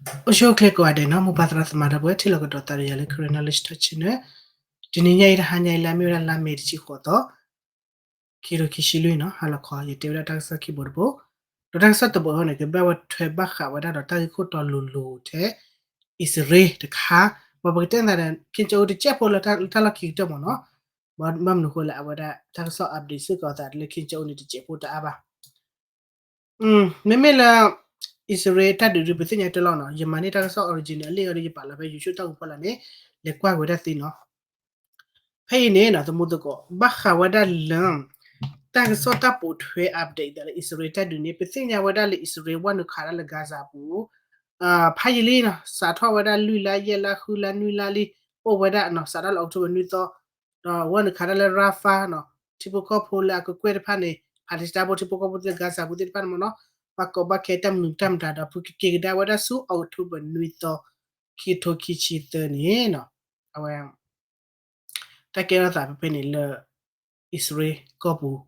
အိၣ်ဆူၣ်အိၣ်ချ့ကိးဂၤဒဲးနီၤ မိၢ်ပၢ်သရၣ်သမါဒီပုၢ်ဝဲၢ် ထံၣ်လိာ်ကဒီးသးဒီးယၤလၢ Karen Knowledge Talk Channel တနံၤညါအံၤ တဟါညါအံၤလၢအမ့ၢ်ဝဲဒၣ်လါမ့ၤတဆံဃိးသီ ခံကထိခံဆံလွံၢ်နီၤ ဟါလီၤခီ ယတဲဝဲဒၣ်တၢ်ကစီၣ်ခံဘိတဘိ ဒီးတၢ်ကစီၣ်တဘိအံၤန့ၣ် ကဘၣ်ဝဲထွဲဘၣ်ဃးဝဲဒၣ်ဒီးတၢ်ဂ့ၢ်ခိၣ်တီလိၤလိၤထဲ အံၣ်စရ့လးတခါ ပှၤပကတဲသးဒီး Kim Jong Un တစဲးဖိလၢတၢ်လီၢ်ခံကတၢၢ်မ့ၢ်နီၤ ဘၣ်မနုၤအဃိလဲၣ် အဝဲဒၣ်တၢ်ကစီၣ် update စ့ၢ်ကီးသးလၢ Kim Jong Un န့ၣ် တစဲးဖိတအါဘၣ် မ့မ့ၢ်လၢ အံၣ်စရ့လးတၢ်ဒုးဒုး ပသ့ၣ်ညါတလီၢ်နီၤ ယမၤန့ၢ်တၢ်ကစီၣ် original အလံာ်အီၤဒီး ယပာ်လီၤဖဲ YouTube တၢ်ဂူၤဖီလာ်န့ၣ် လဲၤကွၢ်က့ၤဝဲဒၣ်သ့နီၤ ဖဲအံၤန့ၣ်နီၤ သမူသကိး ဘၣ်ဃးဝဲဒၣ်လၢ တၢ်ကစီၣ်တၢ်ပိာ်ထွဲ update သးလၢ အံၣ်စရ့လးတၢ်ဒုးန့ၣ် ပသ့ၣ်ညါဝဲဒၣ်လၢ အံၣ်စရ့လးဝဲနုာ်ခးတၢ်လၢ Gaza အပူၤ ဖးယံာ်လံနီၤ စးထီၣ်ဝဲဒၣ်လွံၢ်လါ ယဲၢ်လါ ဃုလါ နွံလါလံ အိၣ်ဝဲဒၣ်နီၤ စးထီၣ်လၢ October နွံသီ ဒီးဝဲနုာ်ခးတၢ်လၢ Rafah နီၤ ထံဖိကီၢ်ဖိလၢအကကွဲၢ်တဖၣ်န့ၣ် Palestine ဖိထံဖိကီၢ်ဖိသ့ၣ် Gaza ဖိသ့ၣ်တဖၣ်န့ၣ်မ့ၢ်နီၤ ပှၤကိးဘၣ်ခဲတၢ်မနုၤတၢ်မတၤဒီး ဖုကက့ၤကဒါဝဲဒၣ်ဆူ October နွံသီ ခံကထိခံဆံသၢန့ၣ်နီၤ အဝဲ တၢ်ကဲထီၣ်သးဖဲဖဲန့ၣ်လၢ အံၣ်စရ့လးကီၢ်ပူၤ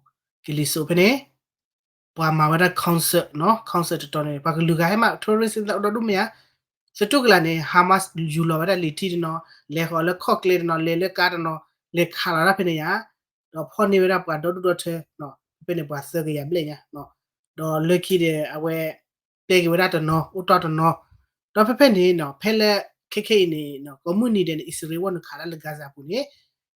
ကလံၤစိးဖဲန့ၣ် ပှၤမၤဝဲဒၣ် concert နီၤ concert တတီၤန့ၣ် ပှၤကလုာ်ဂၤဟဲမး tourist အိၣ်ဒီဒူၣ်မ့ၢ်ဧါ သတူၢ်ကလာ်န့ၣ် Hamas ယူၤလီၤဝဲဒၣ်လံာ်ထံတနီၤ လဲၤဃီၤလၢခီၣ်ကျဲတနီၤ လဲၤလၢကါတနီၤ လဲၤခးလီၤတၢ်ဖဲန့ၣ်ယါ ဒီးဖီၣ်န့ၢ်ဝဲဒၣ်ပှၤဒီဒူၣ်ဒီထၢ ဖဲဖဲန့ၣ်ပှၤသၢကယၤဘျဲၣ်ညါ ဒီးလၢခံဒီးအဝဲ တဲက့ၤဝဲဒၣ်တနီၤ အိၣ်တီၢ်တနီၤ ဒီးဖဲဖဲန့ၣ်နီၤ ဖဲလၢ ခဲခဲအံၤန့ၣ် ကိးမုၢ်နံၤဒဲးန့ၣ် အံၣ်စရ့လးဝဲနုာ်ခးတၢ်လၢ Gaza ပူၤန့ၣ်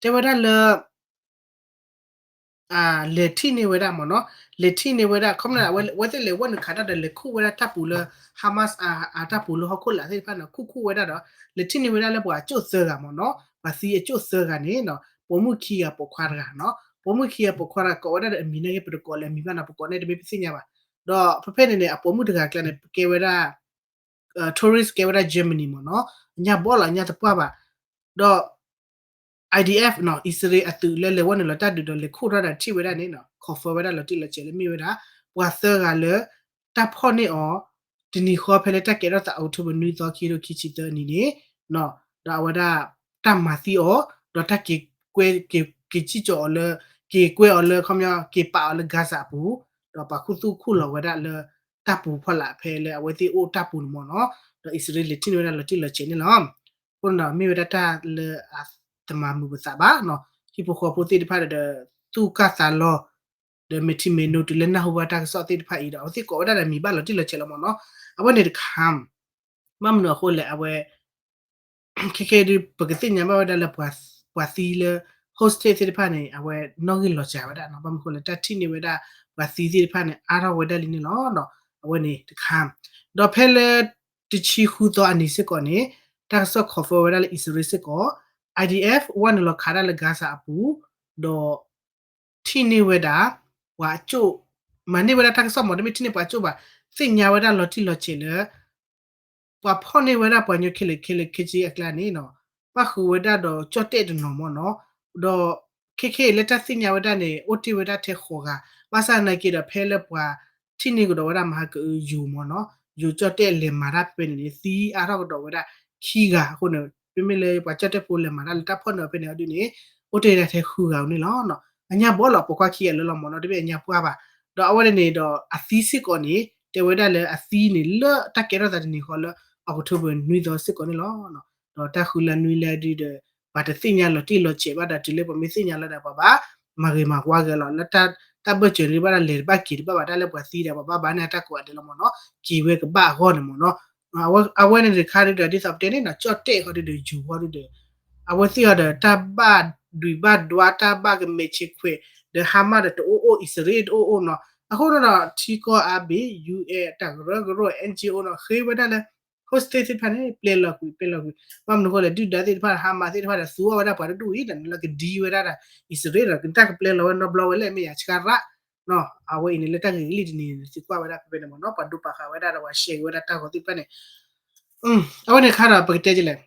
တဲဝဲဒၣ်လၢ လဲၤထံၣ်န့ၢ်ဝဲဒၣ်မ့ၢ်နီၤ လဲၤထံၣ်န့ၢ်ဝဲဒၣ် ခီမ့ၢ်အဝဲသ့ၣ်လဲၤဝဲနုာ်ခးတၢ်ဒီး လဲၤခူၣ်ဝဲဒၣ်တၢ်ပူၤလၢ Hamas အတၢ်ပူၤလၢဟီၣ်ခိၣ်လာ်သ့ၣ်တဖၣ်န့ၣ် ခူၣ်ခူၣ်ဝဲဒၣ်ဒီး လဲၤထံၣ်န့ၢ်ဝဲဒၣ်လၢပှၤအကၠိၣ်သၢဂၤမ့ၢ်နီၤ ပှၤသံအကၠိၣ်သၢဂၤန့ၣ် ပိာ်မုၣ်ခံဂၤပိာ်ခွါတဂၤနီၤ ပိာ်မုၣ်ခံဂၤပိာ်ခွါတဂၤ ကိးဝဲဒၣ်ဒီးအမံၤနာ်က့ ပတကိးလၢအမံၤဘၣ်နီၤ ပကိးန့ၣ်တမ့ၢ်ပသ့ၣ်ညါဘၣ် ဒီးဖဲဖဲန့ၣ်န့ၣ် အပိာ်မုၣ်တဂၤကျါန့ၣ် ကဲဝဲဒၣ် tourist ကဲဝဲဒၣ် Germany မ့ၢ်နီၤ အညါဘီလီၤ အညါတပှၢ်ဘၣ် ဒီး IDF နီၤ အံၣ်စရ့လးအသုးလၢလဲၤဝဲနုာ်လီၤတၢ်ဒုးဒီးလဲၤခူၣ်ထီၣ်ဒီးထံၣ်ဝဲဒၣ်န့ၣ်နီၤ confirm ဝဲဒၣ်လီၤတံၢ်လီၤဆဲးလၢမ့ၢ်ဝဲဒၣ် ပှၤသၢဂၤလၢ တၢ်ဖီၣ်န့ၢ်အီၤ တနံၤဃီဖဲလၢတၢ်ကဲထီၣ်သး October နွံသီ ခံကထိခံဆံသၢအနံၤန့ၣ် ဒီးအဝဲဒၣ် တၢ်မၤသံအီၤ ဒီးတၢ်က့ၤကွဲ က့ၤ က့ၤစံၣ်ကၠီၤအီၤလၢ က့ၤကွဲအီၤလၢ ခီပညီ က့ၤပာ်အီၤလၢ Gaza အပူၤ ဒီးပှၤခူသူၣ်ခူၣ်လီၤဝဲဒၣ်လၢ တၢ်ပူၤဖီလာ်ဖဲလၢအဝဲသ့ၣ်အိၣ်တၢ်ပူၤန့ၣ်မ့ၢ်နီၤ ဒီးအံၣ်စရ့လးလဲၤထံၣ်န့ၢ်ဝဲဒၣ်လီၤတံၢ်လီၤဆဲးန့ၣ်လီၤ. အဃိန့ၣ်ဒီးမ့ၢ်ဝဲဒၣ်တၢ်လၢအတမၤမုာ်ပသးဘၣ်နီၤ ဟံၣ်ဖိဃီဖိသ့ၣ်တဖၣ်ဒီး သူၣ်ကၢ်သးလီၤ ဒီးမဲာ်ထံမဲာ်နိတုၤလၢနၢ်ဟူဘၣ်တၢ်ကစီၣ်သ့ၣ်တဖၣ်အံၤဒီး အဝဲသ့ၣ်ကိးဝဲဒၣ်ဒီးမံၤဘၣ်လီၤတံၢ်လီၤဆဲးလီၤမ့ၢ်နီၤ အဝဲန့ၣ်တခါ ဘၣ်မနုၤအဃိလဲၣ် အဝဲ ခဲခဲဒုး ပကသ့ၣ်ညါဘၣ်ဝဲဒၣ်လၢ ပှၤသံလၢ hostage သ့ၣ်တဖၣ်န့ၣ် အဝဲနီၣ်ဂံၢ်လီၤစှၤဝဲဒၣ်နီၤ ဘၣ်မနုၤအဃိလဲၣ် တၢ်ထံၣ်န့ၢ်ဝဲဒၣ် ပှၤသံသ့ၣ်တဖၣ်န့ၣ် အါထီၣ်ဝဲဒၣ်လံန့ၣ်လီၤ. အဝဲန့ၣ်တခါ ဒီးဖဲလၢ တဆံဃုသီအနံၤစ့ၢ်ကီးန့ၣ် တၢ်ကစီၣ် confirm ဝဲဒၣ်လၢ အံၣ်စရ့လးစ့ၢ်ကီး IDF ဝဲနုာ်လီၤခးတၢ်လၢ Gaza အပူၤ ဒီး ထံၣ်န့ၢ်ဝဲဒၣ် ပှၤအကၠိၣ် မၤန့ၢ်ဝဲဒၣ်တၢ်ကစီၣ်မ့ၢ် တမ့ၢ်ထံၣ်န့ၢ်ပှၤကၠိၣ်ဘၣ် သ့ၣ်ညါဝဲဒၣ်လီၤတံၢ်လီၤဆဲးလၢ ပှၤဖီၣ်န့ၢ်ဝဲဒၣ်ပှၤကညီခဲလၢာ်ခဲလၢာ်ခဲဆ့အကျါန့ၣ်နီၤ ဘၣ်ဃုာ်ဝဲဒၣ်ဒီးကၠီၣ်တဲၣ်တနီၤမ့ၢ်နီၤ ဒီးခဲခဲအံၤလၢတၢ်သ့ၣ်ညါဝဲဒၣ်န့ၣ် အိၣ်တ့ၢ်ဝဲဒၣ်ထဲဃိးဂၤ ဘၣ်ဆၣ်သနာ်က့ဒီးဖဲလၢပှၤထံၣ်န့ၢ်ကဒီးဝဲဒၣ်မၤဟးကအုယိၤမ့ၢ်နီၤ ယိၤကၠီၣ်တဲၣ်လဲၤမၤတၢ်ဖဲဖဲန့ၣ်န့ၣ် သံအါထီၣ်ကဒီးဝဲဒၣ်ခံဂၤအဃိန့ၣ် မ့မ့ၢ်လၢပှၤကၠီၣ်တဲၣ်ဖိလဲၤမၤတၢ်လၢတၢ်ဖီၣ်န့ၢ်အီၤဖဲန့ၣ်အီၤဒ်န့ၣ် အိၣ်တ့ၢ်ဝဲဒၣ်ထဲဃုဂၤအံၤန့ၣ်လီၤ. အညါဘီလီၤ ပိာ်ခွါခံဂၤလၢလီၤမ့ၢ်နီၤ တမ့ၢ်အညါပှၢ်ဘၣ် ဒီးအဝဲန့ၣ်န့ၣ်ဒီးအသံစ့ၢ်ကီးန့ၣ် တဲဝဲဒၣ်လၢအသံန့ၣ်လၢတၢ်ကဲထီၣ်သးတနံၤဃီလၢ October နွံသီစ့ၢ်ကီးန့ၣ်လီၤ. ဒီးတၢ်ဃုလါနွံလါဒုဒီး ပှၤတသ့ၣ်ညါလီၤတံၢ်လီၤဆဲးဘၣ်ဒီးတုၤလၢပမ့ၢ်သ့ၣ်ညါလီၤဒီးပှၤဘၣ် မၤဂ့ၤမၤဝါဂ့ၤလီၤ လၢတၢ်ဘၢၣ်စၢၤန့ၣ်ဘၣ်ဒီးလဲၤတဘၣ်က့ၤတဘၣ်ဘၣ် တၢ်လၢပှၤသံဒီးပှၤဘၣ်ဘၣ်န့ၢ်အတၢ်ကိးဂၤဒဲးလီၤမ့ၢ်နီၤ က့ၤဝဲကဘၣ်အဂီၢ်န့ၣ်မ့ၢ်နီၤ အဝဲန့ၣ်တခါဒုဒီး ဒ်သိးပတဲန့ၣ်နီၤ ကၠီၣ်တဲၣ်ဃီဒုဒီး ယူၤဃီဒုဒီး အဝဲသ့ၣ်အီၤဒီး တၢ်ဘၣ်ဒွံးဘၣ်ဒွါ တၢ်ဘၣ်ကမဲာ်ဆံးခွဲး ဒီး Hamas ဒီးတအိၣ်အိၣ် အံၣ်စရ့လးတအိၣ်အိၣ်နီၤ အဃိဒီး ထံကီၢ်အါဘ့ၣ် ယူဢဲၣ် တၢ်ကရၢကရိ NGO နီၤ ဃ့ဝဲဒၣ်လၢ hostage သ့ၣ်တဖၣ်န့ၣ် ပျဲလီၤကွံာ် ပျဲလီၤကွံာ် ဘၣ်မနုၤအဃိလဲၣ် ဒုၣ်ဒါသ့ၣ်တဖၣ် Hamas သ့ၣ်တဖၣ်ဒီး သူအီၣ်ဝဲဒၣ်ပှၤတဒူၣ်အံၤ ဒီးလၢကဒံဝဲဒၣ်ဒီး အံၣ်စရ့လးဒီး တၢ်ကပျဲလီၤဝဲနီတဘျီဝဲလဲၣ် မ့ၢ်ယၤဆှါရၣ် အဝဲအံၤန့ၣ် လၢတၢ်ဂ့ၢ်ကလံၣ်တနံၤန့ၣ် သံကွၢ်ဝဲဒၣ်ဖဲဖဲန့ၣ်မ့ၢ်နီၤ ပှၤဒိပာ်ဃာ်ဝဲဒၣ်ဒီးပှၤ share က့ၤဝဲဒၣ်တၢ်ဂီၤသ့ၣ်တဖၣ်န့ၣ် အဝဲန့ၣ်ခါဒီး ပကတဲဒ်လဲၣ်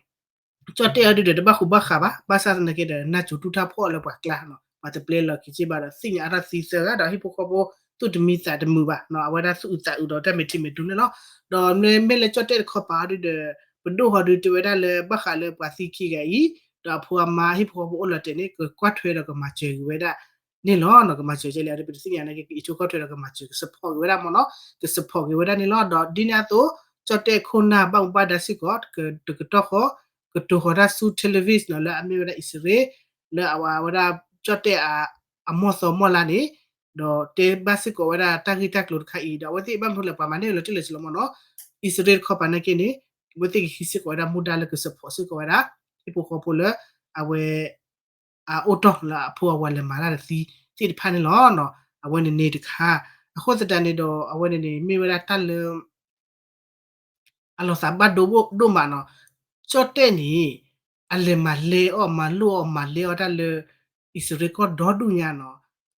ကၠီၣ်တဲၣ်အီၤဒုဒီး တဘၣ်ဃူဘၣ်ဃးဘၣ် ဘၣ်ဆၣ်သနာ်က့ဒီး နၢ်စိၤတူၢ်တၢ်ဖှီၣ်လၢပှၤကျါနီၤ ပှၤတပျဲလီၤက့ၤက့ၤဘၣ်ဒီး သ့ၣ်ညါအါထီၣ်သံသၢဂၤဒီး ဟံၣ်ဖိဃီဖိ သူၣ်တမံသးတမုာ်ဘၣ်နီၤ အဝဲဒၣ်သူၣ်အုးသးအုးဒီးတၢ်မဲာ်ထံမဲာ်နိန့ၣ်လီၤ ဒီးမ့မ့ၢ်လၢကၠီၣ်တဲၣ်တခီပၤအီၤဒုဒီး ပဒိၣ်ဟီဒုတဲဝဲဒၣ်လၢဘၣ်ဃးလၢပှၤသံခံဂၤအံၤ ဒီးအဖိအမါဟံၣ်ဖိဃီဖိအိၣ်လီၤတဲာ်န့ၣ် ကကွၢ်ထွဲဒီးကမၤစၢၤက့ၤဝဲဒၣ်န့ၣ်လီၤ ကမၤစၢၤက့ၤလဲၣ် အဒုပတသ့ၣ်ညါနာ်က့ ကအံးဆိကီၢ်ထွဲဒီးကမၤစၢၤ က support က့ၤဝဲဒၣ်မ့ၢ်နီၤ က support က့ၤဝဲဒၣ်န့ၣ်လီၤ ဒီးဒ်န့ၣ်အသိး ကၠီၣ်တဲၣ်ခိၣ်နၢ်ဘၣ်မူဘၣ်ဒါစ့ၢ်ကီး တကတီၢ်ဃီ ကတိၤဃီၤတၢ်ဆူ Tel Aviv နီၤ လၢအမ့ၢ်ဝဲဒၣ်အံၣ်စရ့လး လၢအဝဲဒၣ်ကၠီၣ်တဲၣ်အ အမီၢ်သီမီၢ်လါန့ၣ် ဒီးတဲဘၣ်စ့ၢ်ကီးဝဲဒၣ်တၢ်ဂ့ၢ်တၢ်ကျိၤတခါအံၤ ဒီးအဝဲသ့ၣ်ဘၣ်မနုၤလဲၣ် ပှၤမၤန့ၢ်လီၤတံၢ်လီၤဆဲးလီၤမ့ၢ်နီၤ အံၣ်စရ့လးတခီပၤနာ်က့န့ၣ် အဝဲသ့ၣ်ကဟံးစ့ၢ်ကီးဝဲဒၣ်မူဒါလၢက support စ့ၢ်ကီးဝဲဒၣ် ဟံၣ်ဖိဃီဖိလၢ အဝဲ အအိၣ်တီၢ်လၢအဖိအဝၤလဲၤမၤတၢ်တသံသ့ၣ်တဖၣ်န့ၣ်လီၤ. အဝဲန့ၣ်န့ၣ်တခါ အဃိသတးန့ၣ်ဒီး အဝဲန့ၣ်န့ၣ် မ့ၢ်ဝဲဒၣ်တၢ်လၢ အလီၤသးဘၣ်ဒိဒိၣ်မးနီၤ, ကၠီၣ်တဲၣ်န့ၣ် အလဲၤမၤလဲအီၣ်မၤလိၢ်အီၣ်မၤလဲအီၣ်တၢ်လၢ အံၣ်စရ့လးကီၢ်ဒီဒူၣ်ညါနီၤ,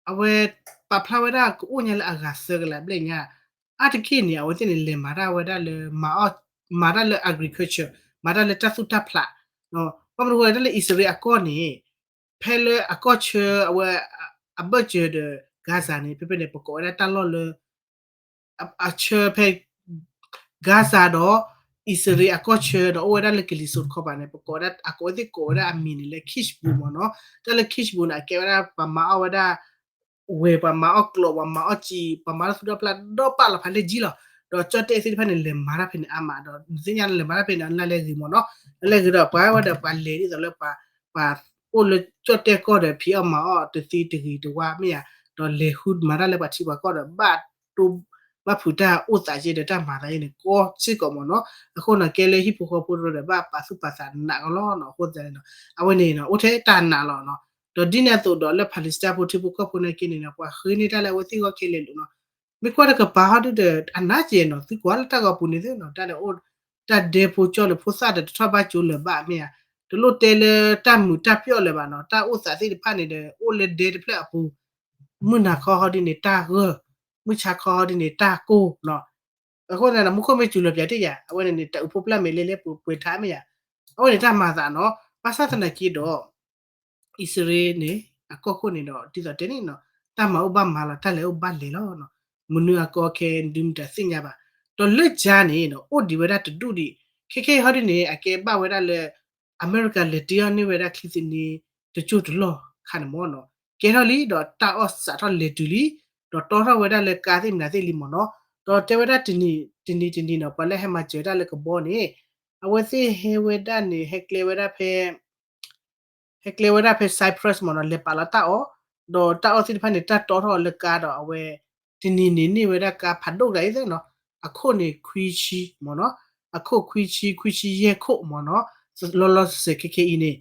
အဝဲပာ်ဖျါဝဲဒၣ်ကအိၣ်ညါလၢအဂၤသၢကလးဘျဲၣ်ညါ, အါတက့ၢ်န့ၣ် အဝဲသ့ၣ်န့ၣ် လဲၤမၤတၢ်ဝဲဒၣ်လၢ မၤတၢ်လၢ agriculture မၤတၢ်လၢတၢ်သူၣ်တၢ်ဖျး, ဘၣ်မနုၤဃိလဲၣ် တၢ်လၢအံၣ်စရ့လးအကီၢ်န့ၣ် ဖဲလၢအကီၢ်ဆၢအဝဲ အဘၢၣ်စၢၤဒီး Gaza န့ၣ် ဖဲဖဲန့ၣ် ပကိးဝဲဒၣ်တၢ်လီၢ်လၢ အဆၢဖဲ Gaza ဒီး အံၣ်စရ့လးအကီၢ်ဆၢဒီး အိၣ်ဝဲဒၣ်လၢကလံၤစိးတခီပၤန့ၣ် ပကိးဝဲဒၣ် အကိးဝဲသ့ၣ်ကိးဝဲဒၣ်အမံၤန့ၣ်လၢ Kibbutz မ့ၢ်နီၤ, တၢ်လၢ Kibbutz န့ၣ် အကဲဝဲဒၣ်ပှၤမၤအီၣ်ဝဲဒၣ် ဝဲၢ် ပှၤမၤအီၣ်ကျိး ပှၤမၤအီၣ်စံာ် ပှၤမၤတၢ်သူၣ်တၢ်ဖျးဒီးပာ်လီၤဖးလၢကၠံလီၤ, ဒီးကၠီၣ်တဲၣ်သ့ၣ်တဖၣ်န့ၣ် လဲၤမၤတၢ်ဖဲန့ၣ်အါမး ဒီးသ့ၣ်ညါလၢလဲၤမၤတၢ်ဖဲန့ၣ် နၢ်လဲၢ်ဂ့ၤမ့ၢ်နီၤ, နၢ်လဲၢ်ဂ့ၤဒီး ပှၤဝဲဒီးပှၤလဲၤဒ်သိးလၢပှၤ ပှၤအိၣ်လၢကၠီၣ်တဲၣ်ကီၢ်ဒီး ဖံးအီၣ်မၤအီၣ်တသ့တဂ့ၤတဝါမ့ၢ်ဧါ, ဒီးလဲၤဃုမၤတၢ်လၢပှၤထံပှၤကီၢ်ဒီး ဘၣ်တိၢ် ဘၣ်ဖုးတၢ်အိၣ်သးက့ဒီးတၢ်မၤသးအံၤန့ၣ် ကီစ့ၢ်ကီးမ့ၢ်နီၤ, အဃိန့ၣ် ကဲလၢဟံၣ်ဖိဃီဖိတဖၣ်ဒီး ဘၣ်ပာ်သူၣ်ပာ်သးနးကီလီၤနီၤ, အဃိသတးန့ၣ် အဝဲန့ၣ် အိၣ်ထဲတၢ်နာ်လီၤနီၤ, ဒီးဒ်န့ၣ်အသိးဒီးလၢ Palestine ဖိထံဖိကီၢ်ဖိနာ်က့န့ၣ်နီၤ ပှၤဃ့န့ၢ်တၢ်လၢအဝဲသ့ၣ်ဂီၢ်ခဲလၢာ်လီၤနီၤ, မ့ၢ်ကွၢ်တကပၤဟီဒုဒီး အနးကဲနီၤ သုကွၢ်လၢတၢ်ဂီၤပူၤန့ၣ်သ့နီၤ တၢ်လၢ တၢ်ဒဲဖိကၠီၣ်လၢဖိသၣ်ဒီးတထီၣ်ဘၣ်ကၠိလၢၤဘၣ်မ့ၢ်ဧါ, တလိၣ်တဲလၢတၢ်မုာ်တၢ်ပျီၣ်လၢၤဘၣ်နီၤ, တၢ်အိၣ်သးသ့ၣ်တဖၣ်န့ၣ်ဒီး အိၣ်လၢဒဲတဖျၢၣ်အပူၤ, မုၢ်နၤခီဟီဒုန့ၣ် တၢ်ဂၢၢ်, မုၢ်ဆါခီဟီဒုန့ၣ် တၢ်ကိၢ်နီၤ, အဃိသတးန့ၣ် မူခိၣ်မ့ၢ်စူၤလီၤပၠးတ့ၢ်ယၤ အဝဲန့ၣ်န့ၣ် တၢ်အုးဖိပျၢ်မ့ၢ်လဲလဲပှဲၤထါမ့ၢ်ယၤ, အဝဲန့ၣ်တၢ်မၤသးနီၤ, ဘၣ်ဆၣ်သနာ်က့ဒီး အံၣ်စရ့လးန့ၣ် အကီၢ်ခိၣ်န့ၣ်ဒီး ဒ်သိးတဲန့ၣ်နီၤ, တၢ်မၤအိၣ်ဘၣ်မၤလီၤ တၢ်လဲၤအိၣ်ဘၣ်လဲၤလီၤနီၤ, မနုၤအကီအခဲဒုမတၤသ့ၣ်ညါဘၣ်, ဒီးလၢကၠါန့ၣ်နီၤ အိၣ်ဒံးဝဲဒၣ်တဒူၣ်ဒံး, ခဲခဲအံၤဟီဒုန့ၣ် အကဲဘၣ်ဝဲဒၣ်လၢ အမဲရကၤလဲၤတ့အီၣ်န့ၢ်ဝဲဒၣ်ချံသနံတကၠိၢ်တလီၢ်ခါန့ၣ်မ့ၢ်နီၤ, ကဲထီၣ်လံဒီးတၢ်အီၣ်စးထီၣ်လဲၤတုၤလံ, ဒီးတီထီၣ်ဝဲဒၣ်လၢကါသ့ၣ်မနုၤသ့ၣ်လံမ့ၢ်နီၤ, ဒီးတဲဝဲဒၣ်တနံၤတနံၤတနံၤနီၤ ပှၤလၢဟဲမၤစၢၤတၢ်လၢကဘီန့ၣ် အဝဲသ့ၣ်ဟဲဝဲဒၣ်န့ၣ် ဟဲကျဲဝဲဒၣ်ဖဲ ဟဲကျဲဝဲဒၣ်ဖဲ Cyprus မ့ၢ်နီၤ လဲၤပာ်လီၤတၢ်အီၣ်, ဒီးတၢ်အီၣ်သ့ၣ်တဖၣ်န့ၣ် တၢ်တီထီၣ်လၢကါဒီးအဝဲ တနံၤန့ၣ်န့ၢ်ဝဲဒၣ်ကါဖးဒိၣ်တဂၤအံၤသ့နီၤ, အခိၣ်န့ၣ်ခွံဆံမ့ၢ်နီၤ, အခိၣ်ခွံဆံ ခွံဆံယဲၢ်ခိၣ်မ့ၢ်နီၤ, လီၤလီၤဆဲးဆဲးခဲခဲအံၤန့ၣ်,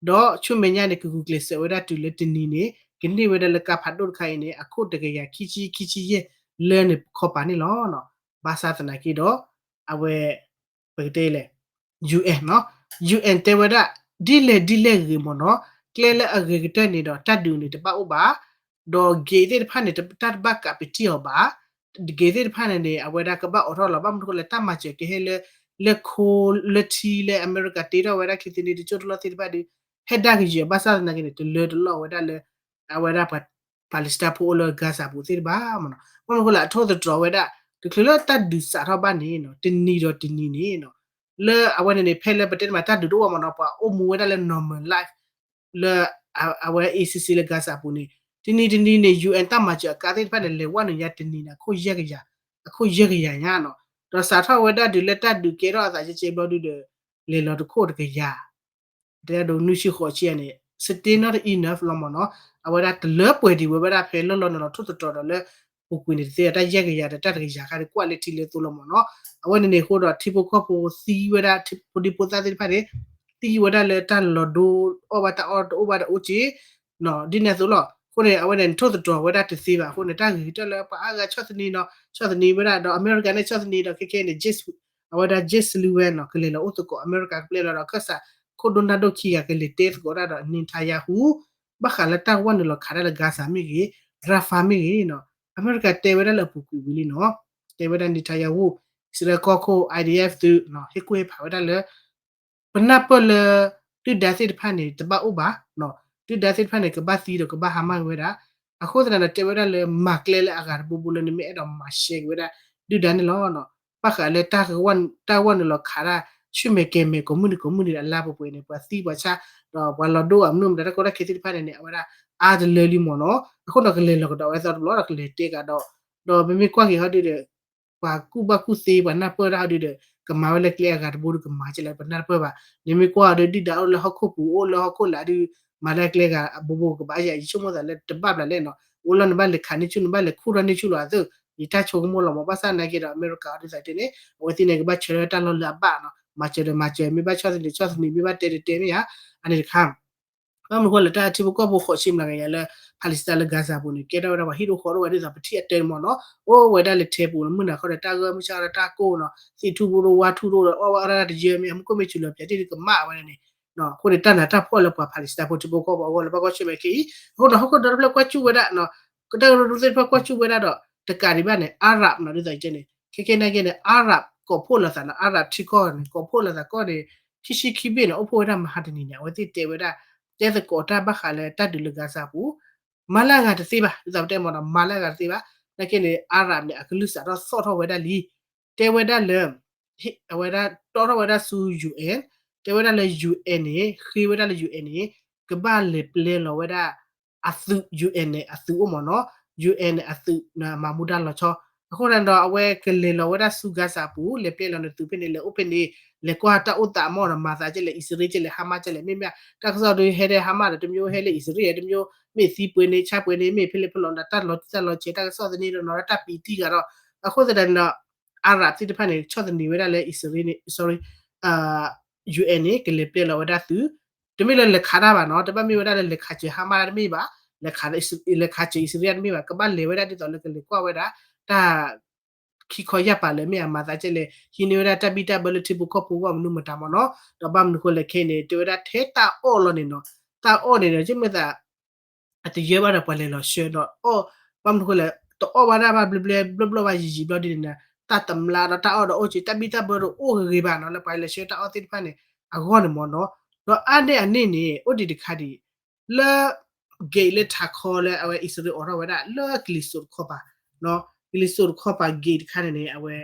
ဒီးဆူမဲာ်ညါန့ၣ် ကဂုာ်ကျဲးစၢးဝဲဒၣ်တုၤလၢတနံၤန့ၣ် ကန့ၢ်ဝဲဒၣ်လၢကါဖးဒိၣ်တခါအံၤန့ၣ် အခိၣ်တကယၤခံဆံ ခံဆံယဲၢ်လၢန့ၣ်ခီပၤန့ၣ်လီၤ. ဘၣ်ဆၣ်သနာ်က့ဒီး အဝဲ ပကတဲလဲၣ် UN နီၤ, UN တဲဝဲဒၣ် ဒ်လဲၣ်ဒ်လဲၣ်ဂ့ၤမ့ၢ်နီၤ, ကျဲလၢအဂ့ၤကတၢၢ်န့ၣ်ဒီး တၢ်ဒုးန့ၣ်တဘၣ်အိၣ်ဘၣ်, ဒီး gate သ့ၣ်တဖၣ်န့ၣ် တၢ်တဘၣ်ကးပတံၢ်အီၤဘၣ်, gate သ့ၣ်တဖၣ်န့ၣ်န့ၣ် အဝဲဒၣ်ကဘၣ်အိးထီၣ်လီၤ. ဘၣ်မနုၤဃိလဲၣ် တၢ်မၤစၢၤကဟဲလၢ လၢခိ လၢထံလၢအမဲရကၤတ့ထီၣ်ဝဲဒၣ် ခံသ့န့ၣ် တကၠိၢ်တလီၢ်သ့ၣ်တဖၣ်ဒီး ဟဲဒၣ်ကယဲၢ် ဘၣ်ဆၣ်သနာ်က့န့ၣ် တလၢတလီၢ်ဝဲဒၣ်လၢ အဝဲဒၣ် Palestine ဖိအိၣ်လၢ Gaza ပူၤသ့ၣ်တဖၣ်မ့ၢ်နီၤ. ဘၣ်မနုၤဃိလဲၣ် အထိၣ်သတြီၤဝဲဒၣ် တချုးလၢတၢ်ဒုးစးထီၣ်ဘၣ်န့ၣ်နီၤ တနံၤဒီးတနံၤန့ၣ်နီၤ လၢအဝဲန့ၣ်န့ၣ် ဖဲလၢပတဲတမး တၢ်ဒုးတအိၣ်ဘၣ်မ့ၢ်နီၤ ပှၤအိၣ်မူဝဲဒၣ်လၢ normal life လၢ အဝဲ A C C လၢ Gaza ပူၤန့ၣ် တနံၤတနံၤန့ၣ် UN တၢ်မၤစၢၤအကါသ့ၣ်တဖၣ်န့ၣ် လဲၤဝဲနုာ်ညါတနံၤန့ၣ် အခိၣ်ယဲၢ်ကယၤ, အခိၣ်ယဲၢ်ကယၤညါနီၤ. ဒီးစးထီၣ်ဝဲဒၣ်ဒုးလၢတၢ်ဒုးကဲထီၣ်အသးကဲကဲဘျီဒုဒီး လဲၤလီၤတခိၣ်တကယၤ တဲဒိးနွံဆံဃိးဆံန့ၣ် still not enough လီၤမ့ၢ်နီၤ. အဝဲဒၣ်တလၢပှဲၤဒံးဝဲဝဲဒၣ်ဖဲလီၢ်လီၤန့ၣ်လီၤ ထိၣ်သတြီၤဒီးလၢ ပူၤကွံာ်န့ၣ်တသ့ တၢ်ယဲၢ်ကယၤဒီးတၢ်တကယၤခါဒီးကွၢ်လၢထံလၢသိလီၤမ့ၢ်နီၤ. အဝဲန့ၣ်န့ၣ်အဃိဒီး ထံဖိကီၢ်ဖိသံဝဲဒၣ် ဖိဒံဖိသၣ်သ့ၣ်တဖၣ်န့ၣ် သံဝဲဒၣ်လၢတၢ်လီၤဒိအီၣ်ဘၣ်တၢ်အီၣ်တအိၣ်ဘၣ်ဒီးအိၣ်က့ ဒ်န့ၣ်အသိးလီၤ. အဃိန့ၣ် အဝဲန့ၣ် ထိၣ်သတြီၤဝဲဒၣ်တသ့ဘၣ်. အဃိန့ၣ် တၢ်ဂ့ၤကတၢၢ်လၢပှၤအါဂၤဆီၣ်သနံးနီၤ ဆီၣ်သနံးဝဲဒၣ်ဒီး အမဲရကၤန့ၣ်ဆီၣ်သနံးဒီး ခဲခဲန့ၣ် အဝဲဒၣ် Jake Sullivan နီၤ ကလဲၤလီၤအိၣ်သကိးအမဲရကၤကပျဲလီၤဒီး ခၢၣ်စး ခိၣ်ဒိၣ်နၢ်ဒိၣ်ခံဂၤကလဲၤတဲသကိးတၢ်ဒီး Netanyahu ဘၣ်ဃးလၢတၢ်ဝဲနုာ်လီၤခးတၢ်လၢ Gaza မ့ၢ်ဂ့ၤ Rafah မ့ၢ်ဂ့ၤနီၤ အမဲရကၤတဲဝဲဒၣ်လၢအပူၤကွံာ်ဝံၤလံနီၤ. တဲဝဲဒၣ် Netanyahu အံၣ်စရ့လးကီၢ်ခိၣ် I D F သုး ဟ့ၣ်ကူၣ်ဟ့ၣ်ဖးဝဲဒၣ်လၢ ပနၢ်ပၢၢ်လၢ ဒုၣ်ဒါသ့ၣ်တဖၣ်န့ၣ် တဘၣ်အိၣ်ဘၣ်, ဒုၣ်ဒါသ့ၣ်တဖၣ်န့ၣ် ကဘၣ်သံဒီးကဘၣ်ဟါမၢ်ဝဲဒၣ်, အဃိသတးဒီး တဲဝဲဒၣ်လၢမၤကျဲလၢအဂၤတဘိဘိလၢနမ့ၢ်အဲၣ်ဒိးမၤရှဲက့ၤဝဲဒၣ် ဒုၣ်ဒါန့ၣ်လီၤ. ဘၣ်ဃးလၢတၢ်ဝဲနုာ်လီၤခးတၢ် ဆူၣ်မဲာ်ကဲၤမဲာ် ကိးမုၢ်နံၤကိးမုၢ်နံၤဒီးအလါပှဲၤပှဲၤန့ၣ် ပှၤသံပှၤဆါ ဒီးပှၤလီၤဒိအမနုၤမတၤတၢ်ကီတၢ်ခဲသ့ၣ်တဖၣ်န့ၣ်န့ၣ် အဝဲဒၣ်အါတလၢလံမ့ၢ်နီၤ. အဃိဒီးကလဲၤလီၤကဒီးဝဲသီတဘျီဒီးကလဲၤတဲကဒီး ဒီးပမ့ၢ်ကွၢ်က့ၤဟီဒုဒီး ပှၤကူၣ်ဘၣ်ကူၣ်သ့ပှၤနၢ်ပၢၢ်တၢ်ဟီဒုဒီး ကမၤဝဲလၢကျဲအဂၤတဘိဒီးကမၤကဲလဲၣ် ပနၢ်တပၢၢ်ဘၣ်. နမ့ၢ်ကွၢ်အီၤဒီးဒုၣ်ဒါအိၣ်လၢဟီၣ်ခိၣ်ပူၤ အိၣ်လၢဟီၣ်ခိၣ်လာ်ဒီး မၤလၢကျဲဂၤအဘိဘိကဘၣ်ယၤ ယဆိကမိၣ်သးလၢတဘၣ်ဘျးလဲၣ်နီၤ အိၣ်လၢနဘၣ်လဲၤခးန့ၢ်ဆူၣ် နဘၣ်လဲၤခူၣ်ထီၣ်န့ၢ်ဆူၣ်လီၤအသိး ယတၢ်ဆိကမိၣ်လီၤမး ဘၣ်ဆၣ်နာ်က့ဒီး အမဲရကၤအီၤဒ်သိးတဲန့ၣ် အဝဲသ့ၣ်န့ၣ် ကဘၣ်ဆၢထၢၣ်တၢ်လီၢ်လၢအဘၣ်နီၤ မၤစၢၤဒီးမၤစၢၤ မ့ၢ်ဘၣ်ဆီၣ်သနံးဆီၣ်သနံး မ့ၢ်ဘၣ်တဲတတဲမ့ၢ်ဧါ အန့ၣ်တခါ ဘၣ်မနုၤဃိလဲၣ် တၢ်ထံဖိကီၢ်ဖိဃိးဆံမျးကယၤလၢ Palestine လၢ Gaza ပူၤန့ၣ် ကဲထီၣ်ဝဲဒၣ်ပှၤဟံၣ်ဒိၣ်ဃီဒိၣ်ဝဲဒ်သိးပထံၣ်အတဲန့ၣ်မးနီၤ အိၣ်ဝဲဒၣ်လၢထဲပူၤ မုၢ်နၤခီဒီးတၢ်ဂၢၢ်မုၢ်ဆါဒီးတၢ်ကိၢ်နီၤ သံၣ်ထူၣ်ဘိဒိၣ်ဝါထူၣ်ဒိၣ်ဒီး အီၣ်ဝဲအီၣ်ဒၣ်တယၢမ့ၢ် မူခိၣ်မ့ၢ်စူၤလီၤပၠးတံၢ်ဒီးကမၣ်ဝဲဒၣ်န့ၣ် အဃိန့ၣ် တၢ်နးတၢ်ဖှီၣ်လၢပှၤ Palestine ဖိထံဖိကီၢ်ဖိအဂီၢ်လၢဘၣ်ကွၢ်ဆၢၣ်မဲာ်ခဲအံၤ အဃိန့ၣ် ဟီၣ်ခိၣ်ဒီတဖျၢၣ်ကွၢ်စူၣ်ဝဲဒၣ် ကတၢၢ်ကရၢကရိသ့ၣ်တဖၣ်ကွၢ်စူၣ်ဝဲဒၣ်ဒီး တကးဒံးဘၣ်န့ၣ် Arab နီၤ ဒ်သိးယတဲန့ၣ် ခဲခဲနာ်က့န့ၣ် Arab ကိးဖှိၣ်လိာ်သးနီၤ Arab ထံကီၢ်န့ၣ် ကိးဖှိၣ်လိာ်သးကီၢ်န့ၣ် ခံဆံခံဘ့ၣ်န့ၣ် အိၣ်ဖှိၣ်ဝဲဒၣ်မဟါတနံၤန့ၣ် အဝဲသ့ၣ်တဲဝဲဒၣ် တဲသကိးတၢ်ဘၣ်ဃးလၢတၢ်ဒုးလၢ Gaza ပူၤ မၤလၢအဂၤတသ့ဘၣ် ဒ်သိးပတဲမ့ၢ်နီၤ မၤလၢအဂၤတသ့ဘၣ် နာ်က့န့ၣ် Arab န့ၣ် အကလုၢ်စးထီၣ်သီၣ်ထီၣ်ဝဲဒၣ်လံ တဲဝဲဒၣ်လၢ အဝဲဒၣ်တီထီၣ်ဝဲဒၣ်ဆူ UN တဲဝဲဒၣ်လၢ UN န့ၣ် ဃ့ဝဲဒၣ်လၢ UN န့ၣ် ကဘၣ်လဲၤပျဲလီၤဝဲဒၣ် အသုး UN န့ၣ် အသုးအိၣ်မ့ၢ်နီၤ UN န့ၣ် အသုးမၤမူဒါလီၤဆီ အဃိန့ၣ်ဒီး အဝဲကလဲၤလီၤဝဲဒၣ်ဆူ Gaza ပူၤ လဲၤပျဲလီၤန့ၣ်သုးဖဲန့ၣ် လဲၤအိၣ်ဖဲန့ၣ် လဲၤကွၢ်တၢ်အိၣ်သးမ့ၢ်နီၤ မၤသးကဲလဲၣ် အံၣ်စရ့လးကဲလဲၣ် Hamas ကဲလဲၣ် မ့မ့ၢ် တၢ်ကစီၣ်ဒုးဟဲလၢ Hamas ဒီး တမ့ၢ်ဟဲလၢအံၣ်စရ့လး တမ့ၢ် မ့ၢ်သံပှဲၤန့ၣ် ဆါပှဲၤန့ၣ် မ့ၢ်ဖဲလဲၣ်ဖဲလဲၣ်ဒီး တၢ်လီၤတံၢ်တၢ်လီၤဆဲး တၢ်ကစီၣ်သန့ဒီးနီၤ တၢ်ပံးတံၢ်ဂၤဒီး အဃိသတးန့ၣ်ဒီး Arab သ့ၣ်တဖၣ်န့ၣ် ဆီၣ်သနံးဝဲဒၣ်လၢအံၣ်စရ့လးန့ၣ် sorry UN န့ၣ် ကလဲၤပျဲလီၤဝဲဒၣ်သုး တမ့ၢ်လၢလဲၤခးတၢ်ဘၣ်နီၤ တဘၣ်မ့ၢ်ဝဲဒၣ်လၢလဲၤခးစၢၤ Hamas တမ့ၢ်ဘၣ် လဲၤခးစၢၤအံၣ်စရ့လးတမ့ၢ်ဘၣ် ကဘၣ်လဲၤဝဲဒၣ်ဒ်သိးလၢကလဲၤကွၢ်ဝဲဒၣ် တၢ် ခံခီယၢ်ပၤလၢမ့ၢ်အမၤသးကဲလဲၣ် ဟံးန့ၢ်ဝဲဒၣ်တၢ်ဘံၣ်တၢ်ဘၢလၢထံဖိကီၢ်ဖိအဂီၢ်မနုၤမတၤမ့ၢ်နီၤ ဒီးဘၣ်မနုၤဃိလဲၣ်ခဲအံၤန့ၣ် တဲဝဲဒၣ်ထဲတၢ်အီၣ်လီၤန့ၣ်နီၤ တၢ်အီၣ်န့ၣ်ဒီး ကမ့ၢ်သး အတယၢဘၣ်ဒီးပှၤလဲၤလီၤဆှၢဒီးအီၣ် ဘၣ်မနုၤဃိလဲၣ် တအီၣ်ဘၣ်ဒၣ်ဘၣ်ဘျဲဘျဲဘျီဘျီဘၣ်ယံာ်ယံာ်ဘျီဒ်န့ၣ် တၢ်တမျါဒီးတၢ်အီၣ်ဒီးအိၣ်က့ၤ တၢ်ဘံၣ်တၢ်ဘၢဒီးအိၣ်ဂ့ၤဂ့ၤဘၣ်နီၤ လၢပှၤလဲၤဆှၢတၢ်အီၣ်သ့ၣ်တဖၣ်န့ၣ် အဂီၢ်န့ၣ်မ့ၢ်နီၤ ဒီးအါန့ၢ်အန့ၢ်န့ၣ် အိၣ်ဒံးတခါဒံး လၢ gate လၢထးခီလၢအဝဲအံၣ်စရ့လးအိးထီၣ်ဝဲဒၣ် လၢကလံၤစိးတခီပၤ ကလံၤစိးတခီပၤ gate တခါန့ၣ်န့ၣ် အဝဲ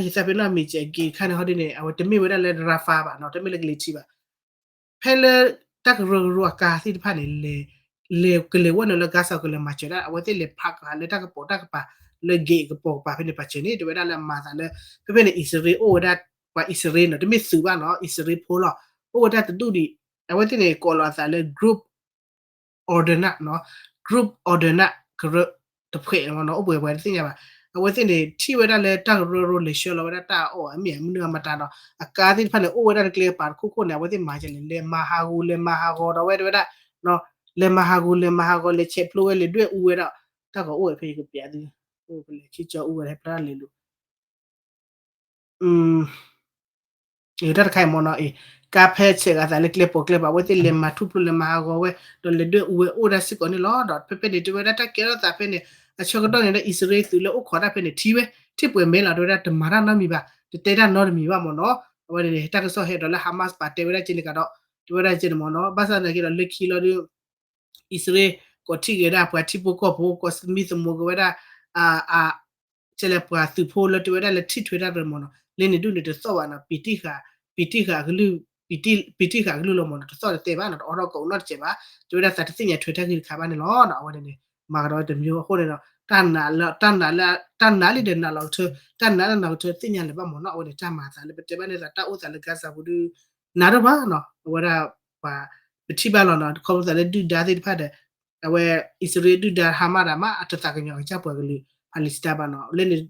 ယသးပ့ၤနီၣ်မ့ၢ်ကဲ gate တခါန့ၣ်ဟီဒ်န့ၣ် အဝဲတမ့ၢ်ဝဲဒၣ်လၢ Rafah ဘၣ်နီၤ တမ့ၢ်လၢကလံၤထံးဘၣ် ဖဲလၢ တၢ်ကရၢကရိအကါသ့ၣ်တဖၣ်န့ၣ် လဲၤ လဲၤကလဲၤဝဲနုာ်လၢ Gaza ကလဲၤမၤစၢၤဒၣ် အဝဲသ့ၣ်လဲၤဖးကလၢတၢ်ကပိာ်တၢ်ကပၤ လၢ gate ကပိာ်ကပၤဖဲန့ၣ် ပာ်စၢၤန့ၣ် တဲဝဲဒၣ်လၢအမၤသးလၢ ဖဲဖဲန့ၣ် အံၣ်စရ့လးအိၣ်ဝဲဒၣ် ပှၤအံၣ်စရ့လးနီၤ တမ့ၢ်သုးဘၣ်နီၤ အံၣ်စရ့လးဖိလီၤ အိၣ်ဝဲဒၣ်တဒူၣ်ဒံး အဝဲသ့ၣ်န့ၣ် ကိးလီၤအသးလၢ group order နီၤ group order ကရၢ တဖှဲးမ့ၢ်နီၤ အိၣ်ပှဲၤပှဲၤတသ့ၣ်ညါဘၣ် အဝဲသ့ၣ်န့ၣ် ထံၣ်ဝဲဒၣ်လၢတၢ်ကရၢကရိလဲၤဆှၢလီၤဝဲဒၣ်တၢ်အီၣ်အမ့ၢ်မနုၤအမတၤဒီး အကါသ့ၣ်တဖၣ်န့ၣ် အိၣ်ဝဲဒၣ်လၢကျဲကပၤတခိၣ်ခိၣ်န့ၣ် အဝဲသ့ၣ်မၤကလဲၣ် လဲၤမၤဟးဂူၤ လဲၤမၤဟးဂီၤဒီးဝဲတဲဝဲဒၣ် လဲၤမၤဟးဂူၤ လဲၤမၤဟးဂီၤ လဲၤဆဲးဖျိဝဲ လဲၤဒွဲၣ်အူဝဲဒီး တၢ်ဂီၤအိၣ်ဝဲဖဲယကပျးသု အိၣ်ဖဲလဲၣ် ခံကၠီအူဝဲဖျါလဲၤလိၤ တၢ်တခါအံၤမ့ၢ်နီၤအံၤ ကါဖဲဆဲးဂၤသးလၢကျဲပိာ်ကျဲပၤ အဝဲသ့ၣ်လဲၤမၤထူၣ်ဖျိ လဲၤမၤဟးဂီၤဝဲ ဒီးလဲၤဒွဲၣ်အူဝဲအိၣ်ဒၣ်စ့ၢ်ကီးန့ၣ်လီၤ. ဒီးဖဲဖဲန့ၣ်တဲဝဲဒၣ်တၢ်ကဲထီၣ်သးဖဲန့ၣ် အဆၢကတီၢ်န့ၣ်ဒီး အံၣ်စရ့လးသုးလၢအိၣ်ခိးတၢ်ဖဲန့ၣ် ထံၣ်ဝဲ ထံၣ်ပှဲၤမဲလီၤ တဲဝဲဒၣ်တမၤတၢ်နီတမံၤဘၣ် တတဲတၢ်နီတမံၤဘၣ်မ့ၢ်နီၤ. အဝဲန့ၣ်န့ၣ် တၢ်ကစီၣ်ဟဲဒီးလၢ Hamas ပာ်တဲဝဲဒၣ်ကဲန့ၣ်ကဒီး တဲဝဲဒၣ်ကဲန့ၣ်မ့ၢ်နီၤ ဘၣ်ဆၣ်သနာ်က့ဒီးလၢခံလီၤဒီး အံၣ်စရ့လး ကိးထံၣ်က့ၤဝဲဒၣ်ပှၤထံဖိကီၢ်ဖိ ကိးသမံသမိးက့ၤဝဲဒၣ် အ ကဲလဲၣ် ပှၤသုးဖိလၢတဲဝဲဒၣ်လၢထံၣ်ထွဲတၢ်ရဲၣ်မ့ၢ်နီၤ လၢန့ၣ်ဒူၣ်န့ၣ်တသီၣ်ဘၣ်နီၤ ပံာ်တံၢ်ဃာ် ပံာ်တံၢ်ဃာ်အကလုၢ် ပံာ်တံၢ်ဃာ်အကလုၢ်လီၤမ့ၢ်နီၤ တသီၣ်တတဲဘၣ်နီၤ တအိးထီၣ်ကအိးနီတစဲးဘၣ် တဲဝဲဒၣ်သးတသ့ၣ်ညါထွဲတၢ်ဂ့ၢ်တခါဘၣ်န့ၣ်လီၤ. အဝဲန့ၣ်န့ၣ် မၤကဒီးတမျိုးအဃိန့ၣ်ဒီး တၢ်နာ်လၢ တၢ်နာ်လၢ တၢ်နာ်လံဒီးနာ်လီၤကထၢ တၢ်နာ်လၢနာ်ကထၢသ့ၣ်ညါလၢၤဘၣ်မ့ၢ်နီၤ အဝဲန့ၣ် တၢ်မၤသးလၢပတဲဘၣ်န့ၣ်သးတၢ်အိၣ်သးလၢ Gaza ပူၤဒုး နၤဒိၣ်ဘၣ်နီၤ အဝဲဒၣ်ပှၤ ပထံၣ်ဘၣ်လီၤနီၤ ခီဖျိသးလၢဒုၣ်ဒါသ့ၣ်တဖၣ်ဒီး အဝဲ အံၣ်စရ့လးဒုၣ်ဒါ Hamas ဒၣ်မး အတသးကညီၤကစၢ်ပှၤကလုာ် Palestine ဘၣ်နီၤ လၢန့ၣ်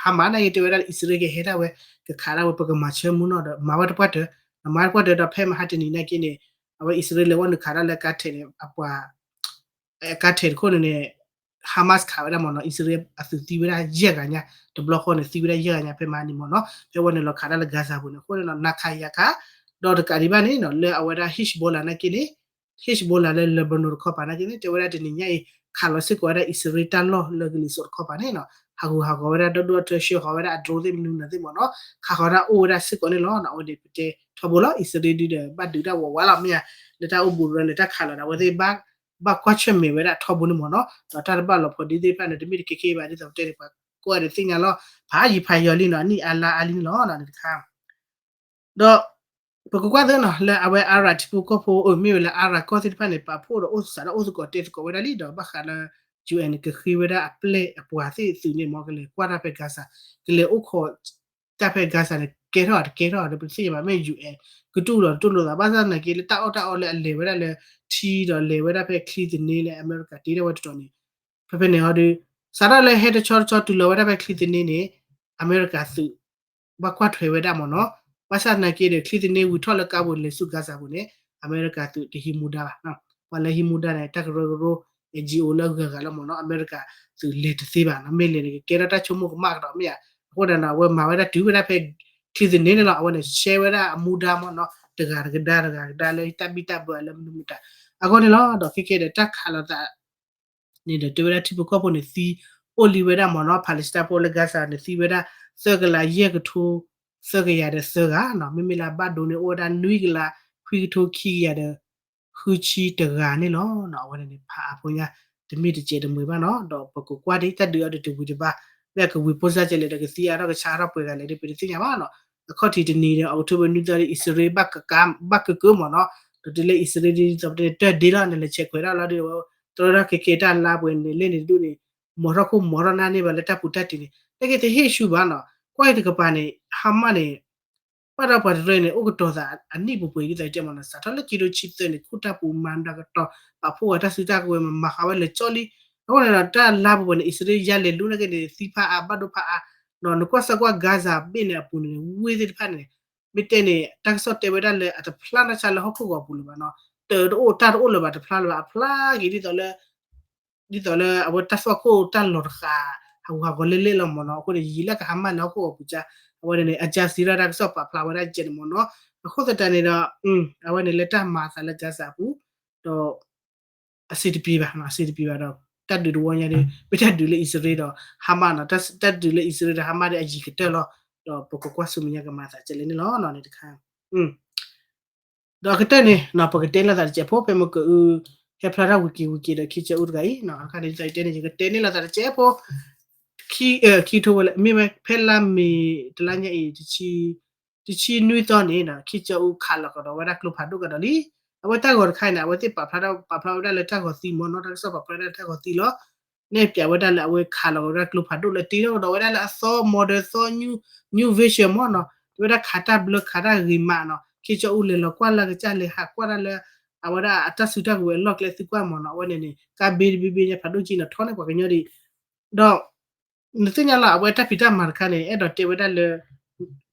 Hamas နာ်က့တဲဝဲဒၣ် အံၣ်စရ့လးကဟဲဒၣ်ဝဲ ကခးဒၣ်ဝဲ ပကမၤဆၢမုၢ်နီၢ်ဒီး မၤဝဲတပှၢ်တၢၢ် မၤဝဲတပှၢ်တၢၢ်ဒီး ဖဲမဟါတနံၤနာ်က့န့ၣ် အဝဲအံၣ်စရ့လးလဲၤဝဲနုာ်ခးဒၣ်လၢကါထဲးန့ၣ် အပှၤ ကါထဲးတခိၣ်န့ၣ်န့ၣ် Hamas ခးဝဲဒၣ်မ့ၢ်နီၤ အံၣ်စရ့လးအသုးသံဝဲဒၣ်ယဲၢ်ဂၤညါ တဘျီဃီန့ၣ် သံဝဲဒၣ်ယဲၢ်ဂၤညါ ဖဲမဟါန့ၣ်မ့ၢ်နီၤ ဖဲဝဲန့ၣ်လီၤခးဒၣ်လၢ Gaza ပူၤန့ၣ် အဃိန့ၣ်နီၤ နၤခးယၤခး ဒီးတကးဒံးဘၣ်န့ၣ်နီၤ လၢအဝဲဒၣ် Hezbollah နာ်က့န့ၣ် Hezbollah လၢ Lebanon တခီပၤနာ်က့န့ၣ် တဲဝဲဒၣ်တနံၤညါအံၤ ခးလီၤစ့ၢ်ကီးဝဲဒၣ်အံၣ်စရ့လးတၢ်လီၢ်လၢကလံၤစိးတခီပၤန့ၣ်နီၤ ဟးဂူာ်ဟးဂီၤဝဲဒၣ်ဒီဒူၣ်ဒီထၢ ဆှၢဃီၤဝဲဒၣ်အ drone သ့ၣ်မနုၤမနုၤသ့ၣ်မ့ၢ်နီၤ ခးဃီၤဒၣ်အိၣ်ဝဲဒၣ်စ့ၢ်ကီးန့ၣ်လီၤ. အဝဲန့ၣ်ပတဲထီဘိလီၤ အံၣ်စရ့လးဒုးဒီး ဘၣ်ဒုးတၢ်ဝးဝးလီၤမ့ၢ်ဧါ လၢတၢ်အိၣ်ဘူးရၢလၢတၢ်ခးလီၤဒီး အဝဲသ့ၣ် ဘၣ်ကွၢ်ဆၢၣ်မဲာ်ဝဲဒၣ်ထီဘိန့ၣ်မ့ၢ်နီၤ ဒီးတၢ်တဘၣ်လီၤဖိးဒ်သ့ၣ်တဖၣ်န့ၣ် တမ့ၢ်တခဲခဲဘၣ် ဒ်သိးပတဲန့ၣ် ပှၤကွၢ်ဒီးသ့ၣ်ညါလီၤ ဖးယံၤဖးယီၤလံနီၤ အနံၣ်အါလါအါလံန့ၣ်လီၤ န့ၣ်တခါ ဒီး ပကကွၢ်သ့နီၤ လၢအဝဲအါရၤထံဖိကီၢ်ဖိ အမ့ၢ်ဝဲလၢအါရၤကီၢ်သ့ၣ်တဖၣ်န့ၣ် ပာ်ဖှိၣ်ဒီးအိၣ်သးဒီးအိၣ်သကိးတဲသကိးဝဲဒၣ်လံ ဒီးဘၣ်ဃးလၢ UN န့ၣ် ကဃ့ဝဲဒၣ်အပျဲၢ်အပှၤသ့ၣ်သုးန့ၣ် မ်ကလဲၤကွၢ်တၢ်ဖဲ Gaza ကလဲၤအိၣ်ခိး တၢ်ဖဲ Gaza န့ၣ် ကဲထီၣ်တကဲထီၣ်ဒီး ပတသ့ၣ်ညါဘၣ် မ့ၢ် ယူၣ်အဲၣ် ကတူၢ်လိာ်တတူၢ်လိာ်သး ဘၣ်ဆၣ်သနာ်က့လၢတၢ်အီၣ်တၢ်အီလၢအလဲၤဝဲဒၣ်လၢ ထံဒီးလဲၤဝဲဒၣ်ဖဲချံသန့လၢအမဲရကၤတ့ထီၣ်ဝဲတတီၤန့ၣ် ဖဲဖဲန့ၣ်ဟီဒီး စးထီၣ်လၢဟဲတဆီတဆီတုၤလီၤဝဲဒၣ်ဖဲချံသန့န့ၣ် အမဲရကၤသုး ဘၣ်ကွၢ်ထွဲဝဲဒၣ်မ့ၢ်နီၤ, ဘၣ်ဆၣ်သနာ်က့ဒီး ချံသန့ဝံၤထီၣ်လၢကါပူၤလဲၤဆူ Gaza ပူၤန့ၣ် အမဲရကၤသုးတဟံးမူဒါဘၣ်, ပှၤလၢဟံးမူဒါန့ၣ် တၢ်ကရၢကရိ NGO လၢအဂၤဂၤလီၤမ့ၢ်နီၤ, အမဲရကၤသုးလဲၤတသ့ဘၣ်နီၤ, မ့ၢ်လဲၤန့ၣ် ကကဲထီၣ်တၢ်ဆိကမိၣ်ကမၣ်ကဒီးမ့ၢ်ဧါ, အဃိဒီးနီၤ အဝဲမၤဝဲဒၣ်တုၤဝဲဒၣ်ဖဲ ချံသန့န့ၣ်လီၤ, အဝဲန့ၣ် share ဝဲဒၣ်အမူဒါမ့ၢ်နီၤ, တဂၤတကဒါတဂၤတကဒါလၢတၢ်ဘံၣ်တၢ်ဘၢလၢမနုၤမတၤ, အဃိန့ၣ်လီၤ, ဒီးခဲကဲဒီးတၢ်ခးလိာ်သး န့ၣ်ဒီး တဲဝဲဒၣ်ထံဖိကီၢ်ဖိန့ၣ်သံ အိၣ်လံဝဲဒၣ်မ့ၢ်နီၤ, Palestine ဖိလၢ Gaza န့ၣ်သံဝဲဒၣ် သၢကလးယဲၢ်ကထိ သၢကယၤဒီးသၢဂၤနီၤ, မ့မ့ၢ်လၢအဘၣ်ဒိန့ၣ် အိၣ်ဝဲဒၣ်နွံကလး ခွံကထိခံကယၤဒီး ဃုဆံတဂၤန့ၣ်လီၤ. အဝဲန့ၣ်န့ၣ် ဖးအါဖိညါ တမ့ၢ်တစဲးတမှဲၤဘၣ်နီၤ, ဒီးပကကွၢ်ဒ်တၢ်ဒုးအီၤဒီးတဝံၤတဘၣ်, မ့ၢ်အကဝံၤဖိစၢ်ကလဲာ်ဒီး ကသံအါထီၣ်ကဆါထီၣ်ပှဲၤဂၤလဲၣ်ဒီး ပတသ့ၣ်ညါဘၣ်နီၤ, အခီၣ်ထံးတနံၤဒီး October နွံသီဒီး အံၣ်စရ့လး ဘၣ်ကကမ့ၢ်နီၤ, ဒီးတုၤလၢအံၣ်စရ့လးဒ်သိးပတဲန့ၣ် တၢၢ်ဒ့လီၤန့ၣ် လဲၤဆဲးခွဲးဒၣ်လီၤဒီး တြီထီၣ်ခဲကဲတၢ်လါပှဲၤန့ၣ် လၢန့ၣ်တဒူၣ်န့ၣ် မီၤထီၣ်ခိၣ်မီၤထီၣ်နၢ်န့ၢ်ဘၣ်လၢတၢ်ပူၤတၢ်တံၤန့ၣ် တၢ်က့တဟ့ၣ်ဆူၣ်ဘၣ်နီၤ, ကွၢ်အံၤတကပၤန့ၣ် ဟါမၢ်န့ၣ် ဘၣ်ဒီးပှၤတရၢန့ၣ် အိၣ်ကတီၤသးအနံၣ်ပှဲၤပှဲၤဒ်သိးတဲမ့ၢ်နီၤ, စးထီၣ်လၢခံထိဆံသၢန့ၣ် ခိၣ်တၢ်ပူၤမၤဒီးကတီၤ ပာ်ဖှိၣ်ဝဲတၢ်စုတၢ်ကဝဲၤမၤမၤဃာ်ဝဲလၢာ်ကၠီလံ, အဃိန့ၣ်ဒီး တၢ်လါပူၤပူၤန့ၣ် အံၣ်စရ့လးယါလဲၤလူၤနာ်က့န့ၣ် သံဖးအါဘၣ်ဒိဖးအါ, နကွၢ်စၢ်ကွၢ် Gaza ဘ့ၣ်န့ၣ်အပူၤန့ၣ် ဝ့ၢ်သ့ၣ်တဖၣ်န့ၣ် မ့ၢ်တဲန့ၣ် တၢ်ကစီၣ်တဲဝဲဒၣ်လၢအတဖျါနီၢ်ဆါလၢဟီၣ်ခိၣ်ဂီၤပူၤလၢၤဘၣ်နီၤ, တၢ်တအိၣ်တၢ်တအိၣ်လၢၤဘၣ် တဖျါလၢၤဘၣ် အဖျါက့ၤဒ်သိးလၢ ဒ်သိးလၢအဝဲတၢ်သွၣ်ခိၣ်တၢ်လီၤတဃာ် ဟးဂူာ်ဟးဂီၤလဲၣ်လဲၣ်လီၤမ့ၢ်နီၤ, အဃိန့ၣ် ယံာ်လၢကဟါမၢ်လၢဟီၣ်ခိၣ်ဂီၤပူၤကါ, အဝဲန့ၣ်န့ၣ် Al Jazeera တၢ်ကစီၣ်ပာ်ဖျါဝဲဒၣ်ကဲန့ၣ်မ့ၢ်နီၤ, အဃိသတးန့ၣ်ဒီး အဝဲန့ၣ်လၢတၢ်မၤအသးလၢ Gaza အပူၤ, ဒီး အဆင်တပြေဘၣ်နီၤ, အဆင်တပြေဘၣ်ဒီး တၢ်ဒုးတဝီညါဒီး မ့ၢ်တၢ်ဒုးလၢအံၣ်စရ့လးဒီးဟါမၢ်နီၤ, တၢ်ဒုးလၢအံၣ်စရ့လးဒီးဟါမၢ်ဒီးအယံၤကတၢၢ်လီၤ, ဒီးပကကွၢ်ဆူမဲာ်ညါကမၤသးကဲလဲၣ်န့ၣ်လီၤနီၤ, န့ၣ်တခါ ဒီးအကတၢၢ်န့ၣ် ပကတဲလိာ်သးတစဲးဖိ ဖဲမ့ၢ်ကအု ဟဲဖျါထီၣ်ဝံၤက့ၤဝံၤက့ၤဒီး Kim Jong Un တဂၤအံၤနီၤ, အခါန့ၣ်ဒ်သိးယတဲန့ၣ် ယကတဲန့ၢ်လိာ်သးတစဲးဖိ ခံ ခံထိဝဲလၢ မ့ၢ်ဝဲဖဲလါမ့ၤတလါညါအံၤ တဆံနွံသီန့ၣ် Kim Jong Un ခးလီၤကဒီးဝဲဒၣ်ကျိဖးဒိၣ်ကဒီးလံ, အဝဲတၢ်ဂီၤတခါအံၤန့ၣ် အဝဲသ့ၣ်ပာ်ဖျါထီၣ် ပာ်ဖျါဝဲဒၣ်လၢတၢ်ဂီၤသံမ့ၢ်နီၤ, တၢ်ကစီၣ်ပာ်ဖျါဝဲဒၣ်လၢတၢ်ဂီၤသံလီၤ, နဲၣ်ပၠးဝဲဒၣ်လၢအဝဲခးလီၤကဒီးဝဲဒၣ်ကျိဖးဒိၣ်လၢတ့ထီၣ်ကဒီးဝဲဒၣ်လၢအသီ model သီ new new version မ့ၢ်နီၤ, တဝဲဒၣ်ခးတၢ်ဘျၢခးတၢ်ဂ့ၤမးနီၤ, Kim Jong Un လဲၤလီၤကွၢ်လၢကစၢ်လဲၤဟးကွၢ်တၢ်လၢ အဝဲဒၣ်အတၢ်စုတၢ်ကဝဲၤအလီၢ်ကျဲသုကွၢ်မ့ၢ်နီၤ, အဝဲန့ၣ်န့ၣ် ကါဘ့တဘ့ဘ့ညါဖးဒိၣ်ကံနီၤထီန့ၢ်ပှၤကညီဒံး, ဒီး နသ့ၣ်ညါလီၤ အဝဲတၢ်ဖံးတၢ်မၤတခါန့ၣ် အဲၣ်ဒိးတဲဝဲဒၣ်လၢ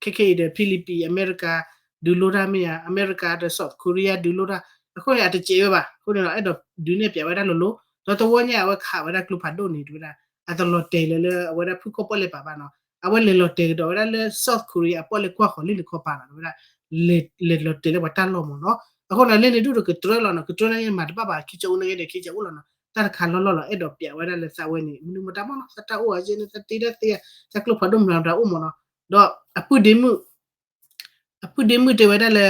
ခဲခဲအံၤဒီး Philippines အမဲရကၤ ဒုးလိတၢ်မ့ၢ်ဧါ, အမဲရကၤဒီး South Korea ဒုးလိတၢ်, အဃိန့ၣ် အတစဲးဝဲဘၣ်, အဃိန့ၣ်ဒီး အဲၣ်ဒိးဒုးနဲၣ်ပၠးဝဲဒၣ်လိၤလိၤ, ဒီးတဝီညါအဝဲခးဝဲဒၣ်ကျိဖးဒိၣ်န့ၣ် တဝဲဒၣ် အတလီၤတဲာ်လၢလၢအဝဲဒၣ်ဖုၣ်ကိာ်ပီၣ်လဲၣ်ပာ်ဘၣ်နီၤ, အဝဲလဲၤလီၤတဲာ်ကဒီးဝဲဒၣ်လၢ South Korea အပီၣ်လဲၣ်ကွၢ်ဃီၤလၢန့ၣ်ခီပၤနီၤ, တဝဲဒၣ် လဲၤလီၤတဲာ်လၢပှၤတၢ်လီၢ်မ့ၢ်နီၤ, အဃိန့ၣ် လၢန့ၣ်ဒူၣ်ဒီးကတြၢလီၤနီၤ, ကတြၢန့ၣ်မၤတဘၣ်ဘၣ် Kim Jong Un န့ၣ် Kim Jong Un လီၤနီၤ, တၢ်တခါလီၢ်လီၢ်လီၤ အဲၣ်ဒိးပၠးဝဲဒၣ်လၢသးဝဲန့ၣ် မနုၤမတၤမ့ၢ်နီၤ, သးတၢ်အိၣ်အယဲန့ၣ် သးတ့ဒၣ်သ့, သးကျိဖးဒိၣ်မတၤမတၤအိၣ်မ့ၢ်နီၤ, ဒီးအပုၢ်ဒ့မုၣ် အပုၢ်ဒ့မုၣ်တဲဝဲဒၣ်လၢ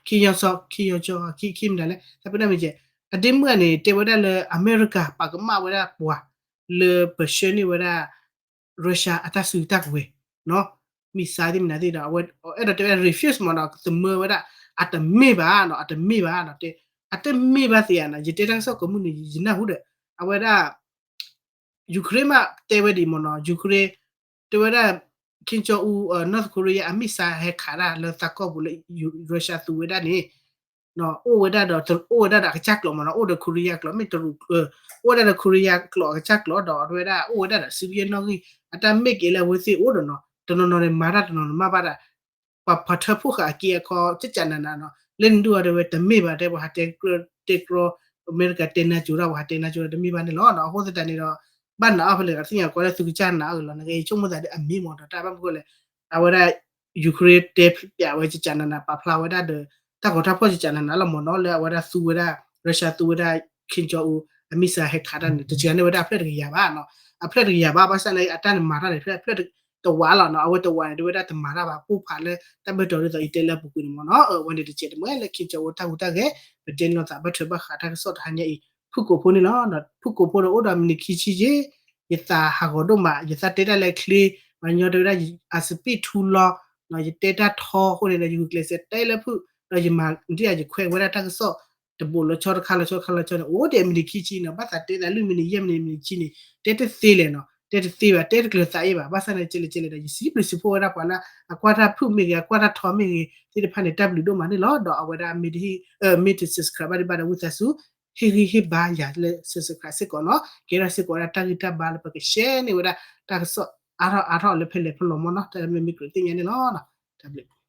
ခံယီၤစီ ခံယီၤစီ ခံ ခံမတၤလဲၣ် သးပ့ၤနီၣ်မ့ၢ်ကဲ, အဒ့မုၣ်အန့ၣ် တဲဝဲဒၣ်လၢအမဲရကၤပာ်ကမၣ်ဝဲဒၣ်ပှၤ လၢပဆှၢန့ၢ်ဝဲဒၣ် Russia အတၢ်စုတၢ်ကဝဲၤနီၤ, missile သ့ၣ်မနုၤသ့ၣ်ဒီး အဝဲအဲၣ်ဒိးတဲဝဲဒၣ် refuse မ့ၢ်နီၤ, သမၢဝဲဒၣ် အတမ့ၢ်ဘၣ်နီၤ, အတမ့ၢ်ဘၣ်နီၤ, တဲ အတမ့ၢ်ဘၣ်သ့ဧါနီၤ, ယတဲတၢ်ကစီၣ်ကိးမုၢ်နံၤ ယနၢ်ဟူဒီး အဝဲဒၣ် Ukraine မးတဲဝဲဒ်မ့ၢ်နီၤ, Ukraine တဲဝဲဒၣ် Kim Jong Un North Korea အ missile ဟဲခးတၢ်လၢသးကီၢ်ပူၤလၢ Russia သူဝဲဒၣ်န့ၣ် အိၣ်ဝဲဒၣ်ဒီး အိၣ်ဝဲဒၣ်ဒီးအကစၢ်ကျိာ်မ့ၢ်နီၤ, အိၣ်ဒီး Korea ကျိာ် မ့ၢ်တရူး အိၣ်ဝဲဒၣ်ဒီး Korea ကျိာ်အကစၢ်ကျိာ်ဒီး အဝဲဒၣ်အိၣ်ဝဲဒၣ်ဒီး Soviet နီၣ်ဂံၢ် အတၢ်မ့ၢ်က့ၤလၢအဝဲသ့ၣ်အိၣ်ဒီးနီၤ, တနီၤနီၤန့ၣ် မၤတၢ်တနီၤနီၤမၤဘၣ်ဒၣ် ပှၤဖီၣ်ထၢဖှိၣ်ဃာ်အက့အခီ ကကနနနီၤ, လၢနဒူၣ်အီၤတဲဝဲတမ့ၢ်ဘၣ် တဲပှၤဟးတဲကြၢး တဲကြီ အမဲရကၤတဲနၤကၠိၤတၢ် ပှၤဟးတဲနၤကၠိၤတၢ်တမ့ၢ်ဘၣ်န့ၣ်လီၤ. အဃိသတးန့ၣ်ဒီး ဘၣ်နၤအီၣ်ဖဲလဲၣ် ကသ့ၣ်ညါကွၢ်လၢသုကစၢ်နၤအၢၣ်လီၤ နကဆိကမိၣ်သးဒီးအမ့ၢ်မ့ၢ်ဒီးတၢ်ဘၣ်မနုၤလဲၣ်, အဝဲဒၣ် Ukraine တဲပၠးဝဲကကနန ပာ်ဖျါဝဲဒၣ်ဒီး တၢ်ဂီၤတၢ်ဖှီၣ်ကကနနလီၤမ့ၢ်နီၤ လၢအဝဲဒၣ်သူဝဲဒၣ် Russia သူဝဲဒၣ် Kim Jong Un အ missile ဟဲခးတၢ်န့ၣ် တစှၤန့ၢ်ဝဲဒၣ်အဖျၢၣ်တကယၤဘၣ်နီၤ, အဖျၢၣ်တကယၤဘၣ် ဘၣ်ဆၣ်န့ၣ် အတၢ်န့ၣ်မၤတၢ်န့ၣ် ဖဲအဖျၢၣ်တဝးလီၤနီၤ, အဝဲတဝးန့ၣ် တဝဲဒၣ်တမၤတၢ်ဘၣ် ပိၢ်ဖးလၢတၢ်ဘၢၣ်တီၤဒ်သိးအံၤတဲလၢအပူၤကွံာ်န့ၣ်မ့ၢ်နီၤ, အဝဲန့ၣ်တစဲးတမှဲလၢ Kim Jong Un တၢ်ဟူးတၢ်ဂဲၤ ပတဲလိာ်သးဘၣ်ထွဲဘၣ်ဃးတၢ်ကစီၣ်တဟါညါအံၤ ဖုၣ်ကိာ်ဖိန့ၣ်လီၤ. ဖုၣ်ကိာ်ဖိဒီးအိၣ်ဒီးမံးနံးခံဆံယ့ၣ် ယသးဟးဂီၤဒိၣ်မး ယသးတဲတၢ်လၢချ့, ပှၤကညီတဲဝဲဒၣ် အစပံးထူလီၤ, ယတဲတၢ်ထီအဃိန့ၣ်ဒီး ယဂုာ်ကျဲးစၢးတဲလၢဖုၣ်, ဒီးယမၤဒ်အံၤ ယခွဲးဝဲဒၣ်တၢ်ကစီၣ် တဘိးလီၤဆီတခါလီၤဆီတခါလီၤဆီန့ၣ် အိၣ်ဒီးမံးနံးခံဆံနီၤ, ဘၣ်သးတဲသးလွံၢ်မံးနံး ယဲၢ်မံးနံး မံးနံးခံန့ၣ် တဲတသ့လဲၣ်နီၤ, တဲတသ့ဘၣ်, တဲတကျၢၤသးအ့ၣ်ဘၣ်. ဘၣ်ဆၣ်န့ၣ် ကဲလဲၣ်ကဲလဲၣ်ဒီး ယစံးဘျုးစံးဖှိၣ်ဝဲဒၣ်ပှၤလၢ အကွၢ်တၢ်ဖုၣ်မ့ၢ်ဂ့ၤ အကွၢ်တၢ်ထီမ့ၢ်ဂ့ၤသ့ၣ်တဖၣ်န့ၣ် တၢ်ဘျုးဒိၣ်မးန့ၣ်လီၤ. ဒီးအဝဲဒၣ်မ့ၢ်တဟ့ၣ် မ့ၢ်တ subscribe ဘၣ်ဒံးဘၣ်ဒီး ဝံသးစူၤ ဟ့ၣ်ဂံၢ်ဟ့ၣ်ဘါယၤလၢ subscribe စ့ၢ်ကီးနီၤ. ကဲထီၣ်စ့ၢ်ကီးဝဲဒၣ်တၢ်ဂံၢ်တၢ်ဘါလၢပက share န့ၢ်ဝဲဒၣ် တၢ်ကစီၣ်အါထီၣ်အါထီၣ်လၢဖဲလဲၣ်ဖဲလဲၣ်မ့ၢ်နီၤ. တၢ်မ့ၢ်မ့ၢ်ကြၢးသ့ၣ်ညါန့ၣ်လီၤ. တၢ်ဘျုး